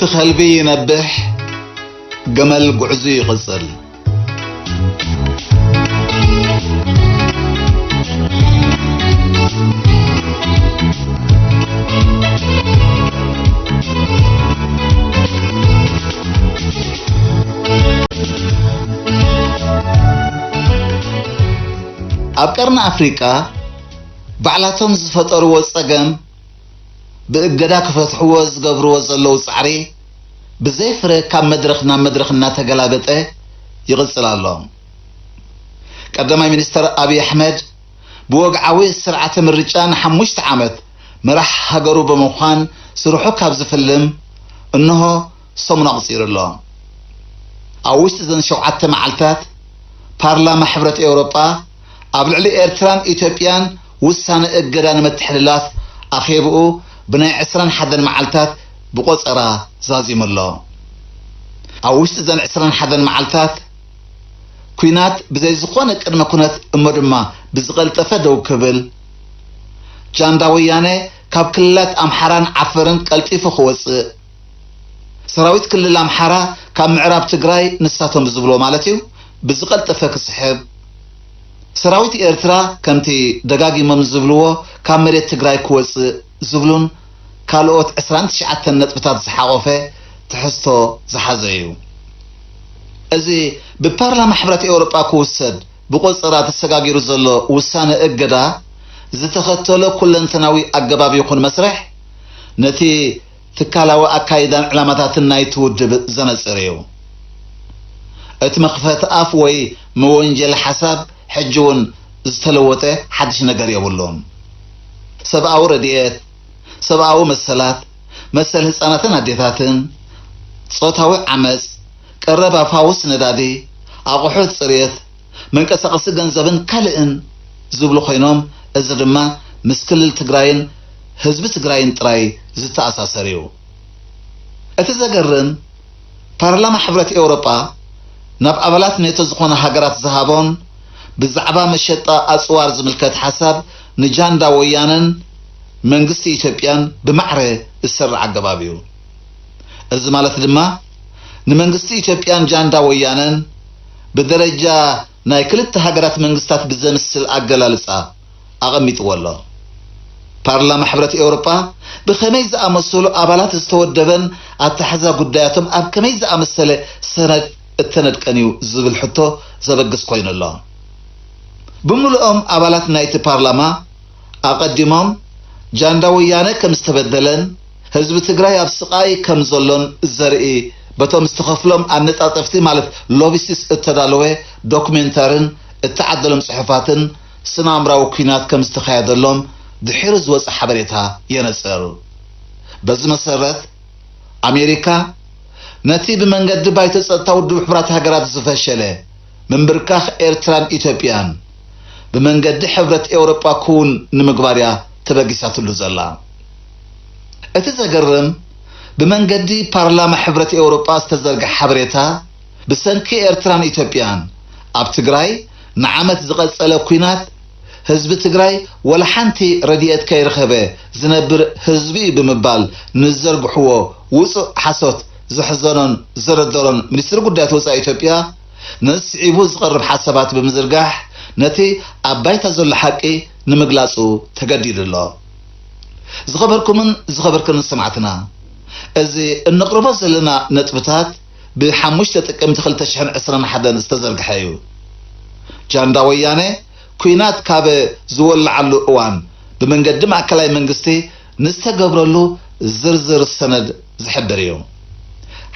ከልቢ ይነብሕ፣ ገመል ጉዕዙ ይቕጽል። ኣብ ቀርኒ ኣፍሪቃ ባዕላቶም ዝፈጠርዎ ጸገም ብእገዳ ክፈትሕዎ ዝገብርዎ ዘለዉ ጻዕሪ ብዘይ ፍረ ካብ መድረኽ ናብ መድረኽ እናተገላበጠ ይቕጽል ኣሎ። ቀዳማይ ሚኒስተር ኣብይ ኣሕመድ ብወግዓዊ ስርዓተ ምርጫ ንሓሙሽተ ዓመት መራሕ ሃገሩ ብምዃን ስርሑ ካብ ዝፍልም እንሆ ሰሙን ኣቑጺሩ ኣሎ። ኣብ ውሽጢ እዘን ሸውዓተ መዓልታት ፓርላማ ሕብረት ኤውሮጳ ኣብ ልዕሊ ኤርትራን ኢትዮጵያን ውሳነ እገዳ ንምትሕልላፍ ኣኼብኡ ብናይ ዕስራን ሓደን መዓልታት ብቆጸራ ዛዚሙ ኣሎ። ኣብ ውሽጢ እዘን ዕስራን ሓደን መዓልታት ኲናት ብዘይ ዝኾነ ቅድመ ኩነት እሞ ድማ ብዝቐልጠፈ ደው ክብል፣ ጃንዳ ወያነ ካብ ክልላት ኣምሓራን ዓፈርን ቀልጢፉ ክወጽእ፣ ሰራዊት ክልል ኣምሓራ ካብ ምዕራብ ትግራይ ንሳቶም ዝብሎ ማለት እዩ ብዝቐልጠፈ ክስሕብ፣ ሰራዊት ኤርትራ ከምቲ ደጋጊሞም ዝብልዎ ካብ መሬት ትግራይ ክወጽእ ዝብሉን ካልኦት ዕስራን ትሽዓተን ነጥብታት ዝሓቖፈ ትሕዝቶ ዝሓዘ እዩ። እዚ ብፓርላማ ሕብረት ኤውሮጳ ክውሰድ ብቆጸራ ተሰጋጊሩ ዘሎ ውሳነ እገዳ ዝተኸተሎ ኩለንተናዊ ኣገባብ ይኹን መስርሕ ነቲ ትካላዊ ኣካይዳን ዕላማታትን ናይቲ ውድብ ዘነጽር እዩ። እቲ መኽፈቲ ኣፍ ወይ መወንጀሊ ሓሳብ ሕጂ እውን ዝተለወጠ ሓድሽ ነገር የብሉን። ሰብኣዊ ረድኤት፣ ሰብኣዊ መሰላት፣ መሰል ህጻናትን ኣዴታትን፣ ጾታዊ ዓመጽ፣ ቀረብ ኣፋውስ ነዳዲ፣ ኣቑሑት ጽሬት፣ መንቀሳቐሲ ገንዘብን ካልእን ዝብሉ ኮይኖም፣ እዚ ድማ ምስ ክልል ትግራይን ህዝቢ ትግራይን ጥራይ ዝተኣሳሰር እዩ። እቲ ዘገርም፣ ፓርላማ ሕብረት ኤውሮጳ ናብ ኣባላት ኔቶ ዝኾና ሃገራት ዝሃቦን ብዛዕባ መሸጣ ኣጽዋር ዝምልከት ሓሳብ ንጃንዳ ወያነን መንግስቲ ኢትዮጵያን ብማዕረ ዝሰርዕ ኣገባብ እዩ። እዚ ማለት ድማ ንመንግስቲ ኢትዮጵያን ጃንዳ ወያነን ብደረጃ ናይ ክልተ ሃገራት መንግስታት ብዘምስል ኣገላልጻ ኣቐሚጥዎ ኣሎ። ፓርላማ ሕብረት ኤውሮጳ ብኸመይ ዝኣመሰሉ ኣባላት ዝተወደበን ኣተሓሕዛ ጉዳያቶም ኣብ ከመይ ዝኣመሰለ ሰነድ እተነድቀን እዩ ዝብል ሕቶ ዘበግስ ኮይኑ ኣሎ። ብምልኦም ኣባላት ናይቲ ፓርላማ ኣቐዲሞም ጃንዳ ወያነ ከም ዝተበደለን ህዝቢ ትግራይ ኣብ ስቓይ ከም ዘሎን ዘርኢ በቶም ዝተኸፍሎም ኣነጣጠፍቲ ማለት ሎቢስቲስ እተዳለወ ዶኩሜንታርን እተዓደሎም ጽሑፋትን ስነ ኣእምራዊ ኲናት ከም ዝተኻየደሎም ድሒሩ ዝወጸ ሓበሬታ የነጽር። በዚ መሰረት ኣሜሪካ ነቲ ብመንገዲ ባይቶ ጸጥታ ውድብ ሕቡራት ሃገራት ዝፈሸለ ምንብርካኽ ኤርትራን ኢትዮጵያን ብመንገዲ ሕብረት ኤውሮጳ ክውን ንምግባር እያ ተበጊሳትሉ ዘላ። እቲ ዘገርም ብመንገዲ ፓርላማ ሕብረት ኤውሮጳ ዝተዘርግሐ ሓበሬታ ብሰንኪ ኤርትራን ኢትዮጵያን ኣብ ትግራይ ንዓመት ዝቐጸለ ኲናት ህዝቢ ትግራይ ወላ ሓንቲ ረድኤት ከይረኸበ ዝነብር ህዝቢ እዩ ብምባል ንዘርግሕዎ ውጹእ ሓሶት ዘሕዘኖን ዘረደሮን ሚኒስትሪ ጉዳያት ወጻኢ ኢትዮጵያ ነዚ ስዒቡ ዝቐርብ ሓሳባት ብምዝርጋሕ ነቲ ኣብ ባይታ ዘሎ ሓቂ ንምግላጹ ተገዲዱ ኣሎ። ዝኸበርኩምን ዝኸበርክንን ሰማዕትና፣ እዚ እንቕርቦ ዘለና ነጥብታት ብ5 ጥቅምቲ ክልተ ሽሕን ዕስራን ሓደን ዝተዘርግሐ እዩ። ጃንዳ ወያነ ኲናት ካብ ዝወለዓሉ እዋን ብመንገዲ ማእከላይ መንግስቲ ንዝተገብረሉ ዝርዝር ሰነድ ዝሕብር እዩ።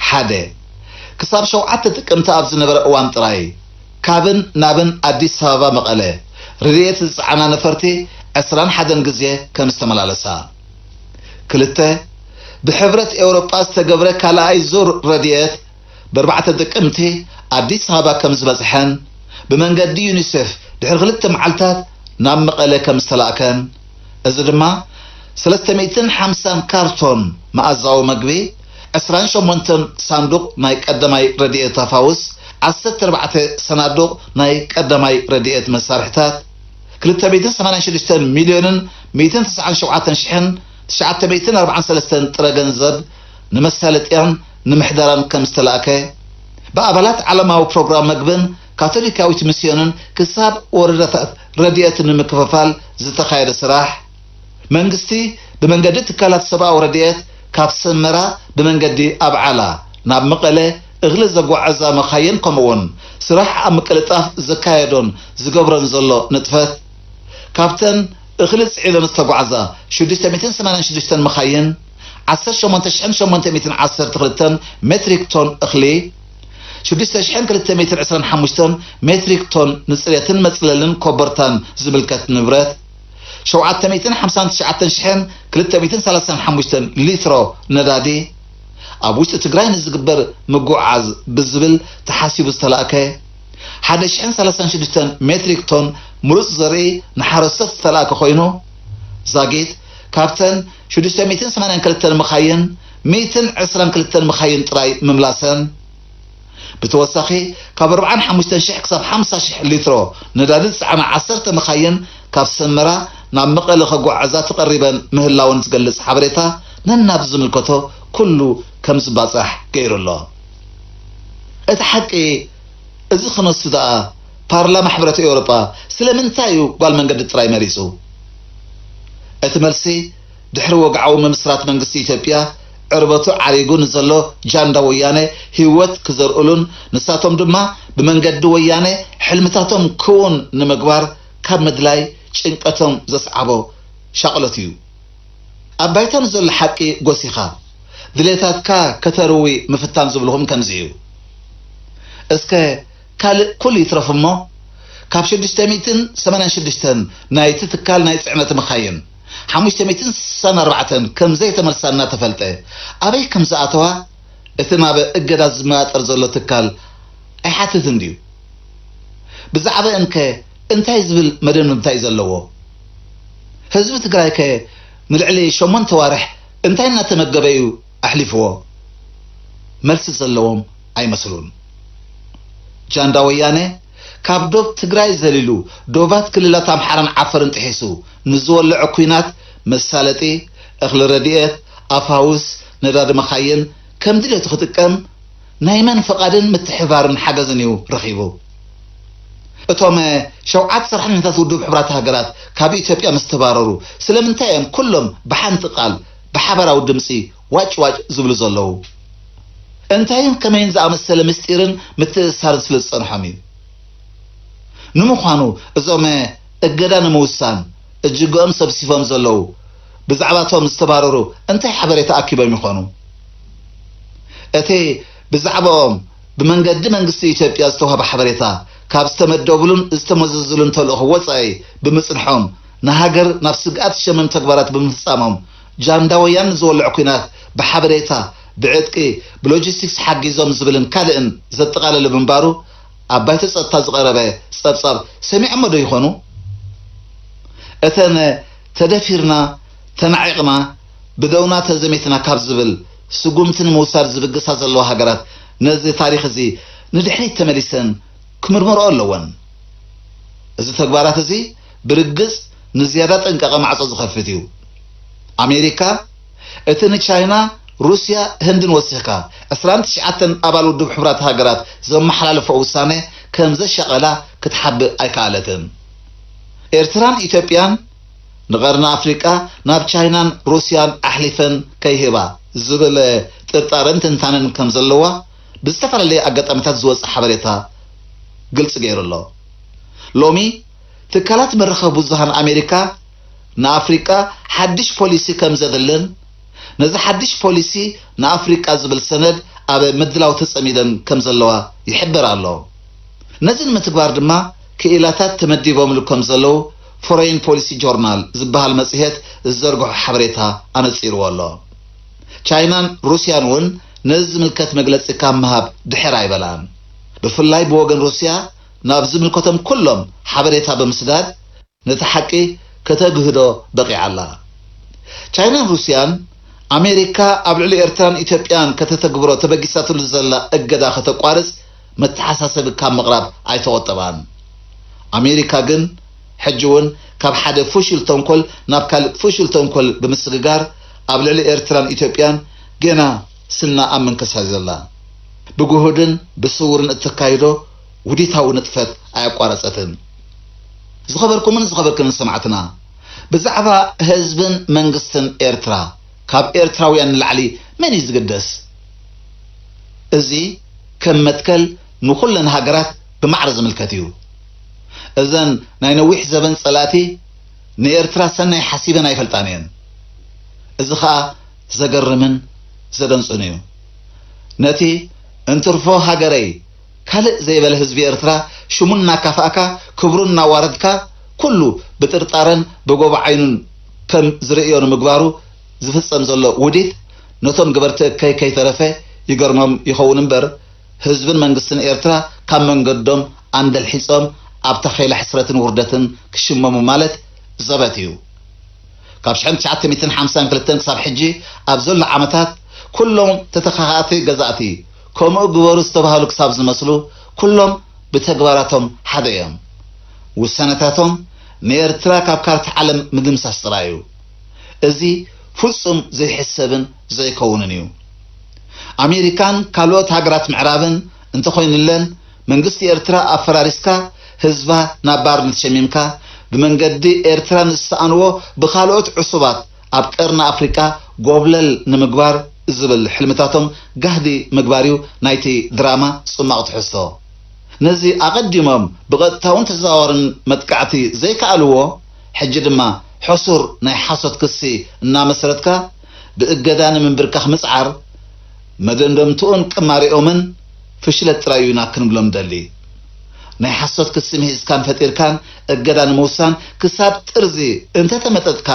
ሓደ፣ ክሳብ ሸውዓተ ጥቅምቲ ኣብ ዝነበረ እዋን ጥራይ ካብን ናብን ኣዲስ ኣበባ መቐለ ረድኤት ዝጸዓና ነፈርቲ ዕስራን ሓደን ግዜ ከም ዝተመላለሳ። ክልተ፣ ብሕብረት ኤውሮጳ ዝተገብረ ካልኣይ ዙር ረድኤት ብ4 ጥቅምቲ ኣዲስ ኣበባ ከም ዝበጽሐን ብመንገዲ ዩኒሴፍ ድሕሪ ክልተ መዓልታት ናብ መቐለ ከም ዝተላእከን፣ እዚ ድማ ሰለስተ ሚእትን ሓምሳን ካርቶን መኣዛዊ መግቢ፣ ዕስራን ሸሞንተን ሳንዱቕ ናይ ቀዳማይ ረድኤት ኣፋውስ፣ ዓሰርተ ኣርባዕተ ሰናዱቕ ናይ ቀዳማይ ረድኤት መሳርሕታት፣ ክልተ ሚእትን ሰማንያን ሽዱሽተን ሚልዮንን ሚእትን ተስዓን ሸውዓተን ሽሕን ትሽዓተ ሚእትን ኣርባዓን ሰለስተን ጥረ ገንዘብ ንመሳለጥያን ንምሕደራን ከም ዝተላእከ፣ ብኣባላት ዓለማዊ ፕሮግራም መግብን ካቶሊካዊት ሚስዮንን ክሳብ ወረዳታት ረድኤት ንምክፍፋል ዝተኻየደ ስራሕ፣ መንግስቲ ብመንገዲ ትካላት ሰብኣዊ ረድኤት ካብ ሰመራ ብመንገዲ ኣብዓላ ናብ መቐለ እኽሊ ዘጓዓዕዛ መኻይን፣ ከምኡውን ስራሕ ኣብ ምቅልጣፍ ዘካየዶን ዝገብሮን ዘሎ ንጥፈት፣ ካብተን እኽሊ ጽዒነን ዝተጓዕዛ ሽዱሽተ ሚእትን ሰማንያን ሽዱሽተን መኻይን፣ ዓሰርተ ሸሞንተ ሽሕን ሸሞንተ ሚእትን ዓሰርተ ክልተን ሜትሪክ ቶን እኽሊ፣ ሽዱሽተ ሽሕን ክልተ ሚእትን ዕስራን ሓሙሽተን ሜትሪክ ቶን ንጽሬትን መጽለልን ኮቦርታን ዝምልከት ንብረት፣ ሸውዓተ ሚእትን ሓምሳን ትሽዓተን ሽሕን ክልተ ሚእትን ሰላሳን ሓሙሽተን ሊትሮ ነዳዲ፣ ኣብ ውሽጢ ትግራይ ንዝግበር ምጉዕዓዝ ብዝብል ተሓሲቡ ዝተላእከ፣ ሓደ ሽሕን ሰላሳን ሽዱሽተን ሜትሪክ ቶን ምሩፅ ዘርኢ ንሓረስቶት ዝተላእከ ኮይኑ፣ ዛጊት ካብተን ሽዱሽተ ሚእትን ሰማንያን ክልተን መኻይን፣ ሚእትን ዕስራን ክልተን መኻይን ጥራይ ምምላሰን፣ ብተወሳኺ ካብ ኣርብዓን ሓሙሽተን ሽሕ ክሳብ ሓምሳ ሽሕ ሊትሮ ነዳዲ ዝፀዓና ዓሰርተ መኻይን ካብ ሰመራ ናብ መቐለ ከጓዓዕዛ ተቐሪበን ምህላወን ዝገልጽ ሓበሬታ ነናብ ዝምልከቶ ኩሉ ከም ዝባጻሕ ገይሩ ኣሎ። እቲ ሓቂ እዚ ክነሱ ደኣ ፓርላማ ሕብረት ኤውሮጳ ስለምንታይ እዩ ጓል መንገዲ ጥራይ መሪጹ? እቲ መልሲ ድሕሪ ወግዓዊ ምምስራት መንግስቲ ኢትዮጵያ ዕርበቱ ዓሪጉ ንዘሎ ጃንዳ ወያነ ህይወት ክዘርእሉን ንሳቶም ድማ ብመንገዲ ወያነ ሕልምታቶም ክውን ንምግባር ካብ ምድላይ ጭንቀቶም ዘስዓቦ ሻቕሎት እዩ። ኣብ ባይታ ንዘሎ ሓቂ ጎሲኻ ድሌታትካ ከተርዊ ምፍታን ዝብልኹም ከምዚ እዩ። እስከ ካልእ ኩሉ ይትረፍ እሞ ካብ ሽዱሽተ ሚእትን ሰማንያን ሽዱሽተን ናይቲ ትካል ናይ ጽዕነት መኻይን ሓሙሽተ ሚእትን ስሳን ኣርባዕተን ከም ዘይተመልሳ እናተፈልጠ ኣበይ ከም ዝኣተዋ እቲ ናብ እገዳ ዝመጣጠር ዘሎ ትካል ኣይሓትትን ድዩ? ብዛዕባአን ከ እንታይ ዝብል መደምደምታ እዩ ዘለዎ? ህዝቢ ትግራይ ከ ንልዕሊ ሸሞንተ ዋርሕ እንታይ እናተመገበ እዩ ኣሕሊፍዎ? መልሲ ዘለዎም ኣይመስሉን። ጃንዳ ወያነ ካብ ዶብ ትግራይ ዘሊሉ ዶባት ክልላት ኣምሓራን ዓፈርን ጥሒሱ ንዝወልዖ ኲናት መሳለጢ፣ እኽሊ ረድኤት፣ ኣፋውስ፣ ነዳዲ መኻይን ከም ድሌቱ ክጥቀም ናይ መን ፍቓድን ምትሕብባርን ሓገዝን እዩ ረኺቡ? እቶም ሸውዓተ ሰራሕተኛታት ውድብ ሕቡራት ሃገራት ካብ ኢትዮጵያ ምስ ተባረሩ ስለምንታይ እዮም ኩሎም ብሓንቲ ቃል ብሓባራዊ ድምፂ ዋጭ ዋጭ ዝብሉ ዘለዉ? እንታይን ከመይን ዝኣመሰለ ምስጢርን ምትእስሳርን ስለ ዝጸንሖም እዩ። ንምዃኑ እዞም እገዳ ንምውሳን እጅግኦም ሰብሲቦም ዘለዉ ብዛዕባቶም ዝተባረሩ እንታይ ሓበሬታ ኣኪቦም ይኾኑ? እቲ ብዛዕባኦም ብመንገዲ መንግስቲ ኢትዮጵያ ዝተዋህበ ሓበሬታ ካብ ዝተመደቡሉን ዝተመዘዙሉን ተልእኾ ወጻኢ ብምጽንሖም ንሃገር ናብ ስግኣት ሸምም ተግባራት ብምፍጻሞም ጃንዳ ወያን ንዝወልዖ ኲናት ብሓበሬታ፣ ብዕጥቂ፣ ብሎጂስቲክስ ሓጊዞም ዝብልን ካልእን ዘጠቓለለ ምንባሩ ኣብ ባይቶ ጸጥታ ዝቐረበ ጸብጻብ ሰሚዖሞ ዶ ይኾኑ? እተን ተደፊርና፣ ተናዒቕና፣ ብደውና ተዘሚትና ካብ ዝብል ስጉምቲ ንምውሳድ ዝብግሳ ዘለዋ ሃገራት ነዚ ታሪኽ እዚ ንድሕሪት ተመሊሰን ክምርምርኦ ኣለወን። እዚ ተግባራት እዚ ብርግጽ ንዝያዳ ጥንቃቐ ማዕጾ ዝኸፍት እዩ። ኣሜሪካ እቲ ንቻይና፣ ሩስያ፣ ህንድን ወሲኽካ ዕስራን ትሽዓተን ኣባል ውድብ ሕቡራት ሃገራት ዘመሓላለፎ ውሳነ ከም ዘሻቐላ ክትሓብእ ኣይከኣለትን። ኤርትራን ኢትዮጵያን ንቐርኒ ኣፍሪቃ ናብ ቻይናን ሩስያን ኣሕሊፈን ከይህባ ዝብል ጥርጣረን ትንታነን ከም ዘለዋ ብዝተፈላለየ ኣጋጣሚታት ዝወጽእ ሓበሬታ ግልጺ ገይሩ ኣሎ። ሎሚ ትካላት መራኸቢ ብዙሃን ኣሜሪካ ንኣፍሪቃ ሓድሽ ፖሊሲ ከም ዘድልን ነዚ ሓድሽ ፖሊሲ ንኣፍሪቃ ዝብል ሰነድ ኣብ ምድላው ተጸሚደን ከም ዘለዋ ይሕበር ኣሎ። ነዚ ንምትግባር ድማ ክኢላታት ተመዲቦምሉ ከም ዘለዉ ፎሬን ፖሊሲ ጆርናል ዝበሃል መጽሔት ዝዘርግሖ ሓበሬታ ኣነጺርዎ ኣሎ። ቻይናን ሩስያን እውን ነዚ ዝምልከት መግለጺ ካብ ምሃብ ድሕር ኣይበላን። ብፍላይ ብወገን ሩስያ ናብ ዝምልከቶም ኩሎም ሓበሬታ ብምስዳድ ነቲ ሓቂ ከተግህዶ በቒዓ ኣላ። ቻይናን ሩስያን ኣሜሪካ ኣብ ልዕሊ ኤርትራን ኢትዮጵያን ከተተግብሮ ተበጊሳትሉ ዘላ እገዳ ከተቋርጽ መተሓሳሰቢ ካብ ምቕራብ ኣይተቖጠባን። ኣሜሪካ ግን ሕጂ እውን ካብ ሓደ ፍሹል ተንኮል ናብ ካልእ ፍሹል ተንኮል ብምስግጋር ኣብ ልዕሊ ኤርትራን ኢትዮጵያን ገና ስልና ኣብ ምንክስሳር ዘላ፣ ብግሁድን ብስውርን እትካይዶ ውዲታዊ ንጥፈት ኣያቋረጸትን። ዝኸበርኩምን ዝኸበርክንን ሰማዕትና፣ ብዛዕባ ህዝብን መንግስትን ኤርትራ ካብ ኤርትራውያን ንላዕሊ መን እዩ ዝግደስ? እዚ ከም መትከል ንኹለን ሃገራት ብማዕረ ዝምልከት እዩ። እዘን ናይ ነዊሕ ዘበን ጸላእቲ ንኤርትራ ሰናይ ሓሲበን ኣይፈልጣን እየን። እዚ ኸኣ ዘገርምን ዘደንጹን እዩ። ነቲ እንትርፎ ሃገረይ ካልእ ዘይበለ ህዝቢ ኤርትራ ሽሙ እናካፋእካ ክብሩ እናዋረድካ ኩሉ ብጥርጣረን ብጎቦ ዓይኑን ከም ዝርእዮ ንምግባሩ ዝፍጸም ዘሎ ውዲት ነቶም ገበርቲ እከይ ከይተረፈ ይገርሞም ይኸውን እምበር ህዝብን መንግስትን ኤርትራ ካብ መንገዶም ኣንደልሒጾም ኣብ ታኼላ ሕስረትን ውርደትን ክሽመሙ ማለት ዘበት እዩ። ካብ ሽሕን ትሽዓተ ሚእትን ሓምሳን ክልተን ክሳብ ሕጂ ኣብ ዘሎ ዓመታት ኩሎም ተተኻኻእቲ ገዛእቲ ከምኡ ግበሩ ዝተባህሉ ክሳብ ዝመስሉ ኩሎም ብተግባራቶም ሓደ እዮም። ውሳነታቶም ንኤርትራ ካብ ካርታ ዓለም ምድምሳስ ጥራይ እዩ። እዚ ፍጹም ዘይሕሰብን ዘይከውንን እዩ። ኣሜሪካን ካልኦት ሃገራት ምዕራብን እንተኾይኑለን መንግስቲ ኤርትራ ኣፈራሪስካ ህዝባ ናብ ባርነት ሸሚምካ ብመንገዲ ኤርትራ ንዝሰኣንዎ ብኻልኦት ዕሱባት ኣብ ቀርኒ ኣፍሪቃ ጎብለል ንምግባር ዝብል ሕልምታቶም ጋህዲ ምግባር እዩ ናይቲ ድራማ ጽማቕ ትሕዝቶ። ነዚ ኣቐዲሞም ብቐጥታውን ተዘዋዋርን መጥቃዕቲ ዘይከኣልዎ፣ ሕጂ ድማ ሕሱር ናይ ሓሶት ክሲ እናመሰረትካ ብእገዳ ንምንብርካኽ ምጽዓር፣ መደምደምትኡን ቅማሬኦምን ፍሽለት ጥራይ እዩ ኢና ክንብሎም ንደሊ። ናይ ሓሶት ክሲ ምሂዝካን ፈጢርካን እገዳ ንምውሳን ክሳብ ጥርዚ እንተተመጠጥካ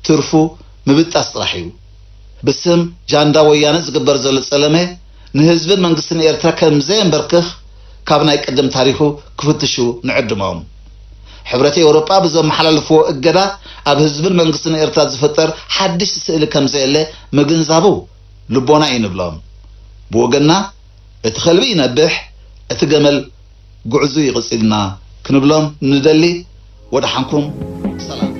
ትርፉ ምብጣስ ጥራሕ እዩ። ብስም ጃንዳ ወያነ ዝግበር ዘሎ ጸለመ ንህዝብን መንግስትን ኤርትራ ከም ዘየንበርክኽ ካብ ናይ ቅድም ታሪኹ ክፍትሹ ንዕድሞም። ሕብረት ኤውሮጳ ብዘመሓላለፍዎ እገዳ ኣብ ህዝብን መንግስትን ኤርትራ ዝፍጠር ሓድሽ ስእሊ ከም ዘየለ ምግንዛቡ ልቦና እዩ ንብሎም። ብወገንና እቲ ከልቢ ይነብሕ፣ እቲ ገመል ጉዕዙ ይቕጽልና ክንብሎም ንደሊ። ወደሓንኩም ሰላም።